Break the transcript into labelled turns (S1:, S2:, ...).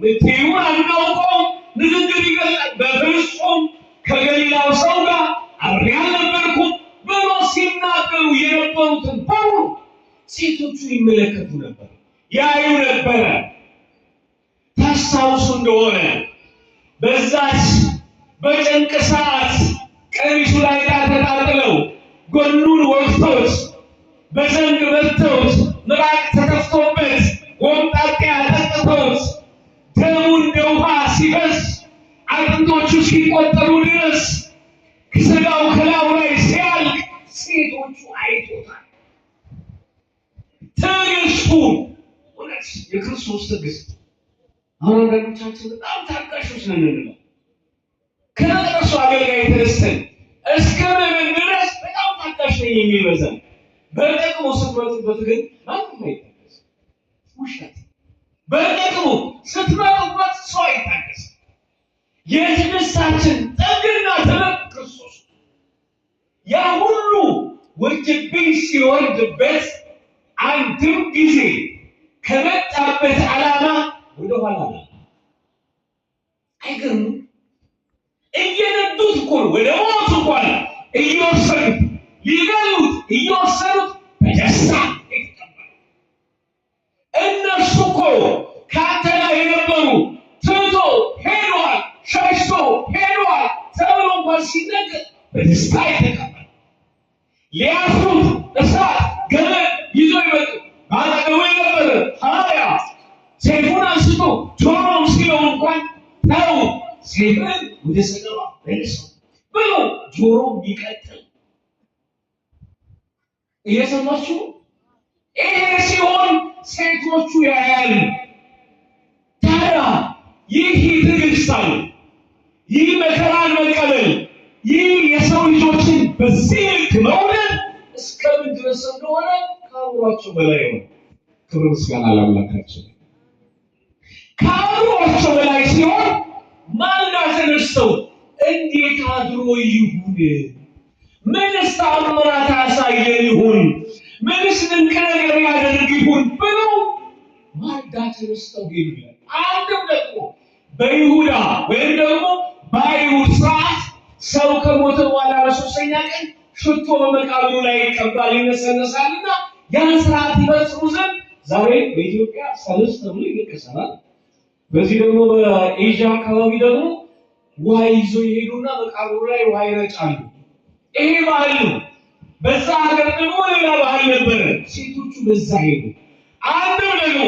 S1: ምትዩን አናውቀውም፣ ንግግር ይገልጻል። በፍጹም ከገሊላው ሰው ጋር አብሬ አልነበርኩም ብሎ ሲናገሩ የነበሩትን በሙሉ ሴቶቹ ይመለከቱ ነበር፣ ያዩ ነበረ። ታስታውሱ እንደሆነ በዛች በጭንቅ ሰዓት ቀሚሱ ላይ ዕጣ ተጣጥለው ጎኑን ወግተውት በዘንግ መትተውት ምራቅ ተተፍቶበት ወምጣጤ አጠጥተውት ደሙ እንደ ውሃ ሲፈስ አጥንቶቹ ሲቆጠሩ ድረስ ስጋው ከላዩ ላይ ሲያልቅ ሴቶቹ አይቶታል። ትዕግስቱ እውነት የክርስቶስ ትዕግስት። አሁን አንዳንዶቻችን በጣም ታጋሾች ነን እንላለን። ከመቅደሱ አገልጋይ ተነስተን እስከ ምዕመን ድረስ በጣም ታጋሽ ነኝ የሚበዛል። በጥቅሙ ስትመጡበት ግን ማንም አይታገስም። ውሸት። በጥቅሙ ስትመጡበት ሰው አይታገስም። የትዕግስታችን ጥግና ትምህርት ክርስቶስ። ያ ሁሉ ውርጅብኝ ሲወርድበት አንድም ጊዜ ከመጣበት ዓላማ ወደኋላ አይገርምም? እየነዱት እኮ ነው፣ ወደ ሞት እንኳን እየወሰዱት ሊገሉት እየወሰዱት በደስታ የተቀበሉ። እነርሱ እኮ ከአንተ ጋር የነበሩ ትቶ ሄዷል፣ ሸሽቶ ሄዷል ተብሎ እንኳን ሲነገር በደስታ የተቀበሉ፣ ሊያስሩት እሳት ገመድ ይዞ ይመጡ በአጠገቡ የነበረ ሐዋርያ ሰይፉን አንስቶ ጆሮውን ሲለው እንኳን ተው ሰይፍን ወደ ሰገባ መልሰው ብሎ ጆሮ የሚቀጥል እየሰማችሁ። ይሄ ሲሆን ሴቶቹ ያያሉ። ታዲያ ይህ ትዕግስት አለ፣ ይህ መከራን መቀበል፣ ይህ የሰው ልጆችን በዚህ ልክ መውደድ እስከምን ድረስ እንደሆነ ከአእምሯቸው በላይ ነው። ክብር ምስጋና ለአምላካችን። ከአእምሯቸው በላይ ሲሆን ማልዳ ተነስተው እንዴት አድሮ ይሁን? ምንስ ተአምራት ያሳየን ይሁን? ምንስ ድንቅ ነገር ያደርግ ይሁን ብለው ማልዳ ተነስተው ሄዱ ይላል። አንድም ደግሞ በይሁዳ ወይም ደግሞ በአይሁድ ስርዓት ሰው ከሞተ በኋላ በሶስተኛ ቀን ሽቶ በመቃብሩ ላይ ይቀባል ይነሰነሳልና ያን ስርዓት ይፈጽሙ ዘንድ ዛሬ በኢትዮጵያ ሰልስት ተብሎ ይለቀሳል። በዚህ ደግሞ በኤዥያ አካባቢ ደግሞ ውሃ ይዞ ይሄዱና መቃብሩ ላይ ውሃ ይረጫሉ። ይሄ ባህል ነው። በዛ ሀገር ደግሞ ሌላ ባህል ነበረ። ሴቶቹ በዛ ሄዱ። አንድም ደግሞ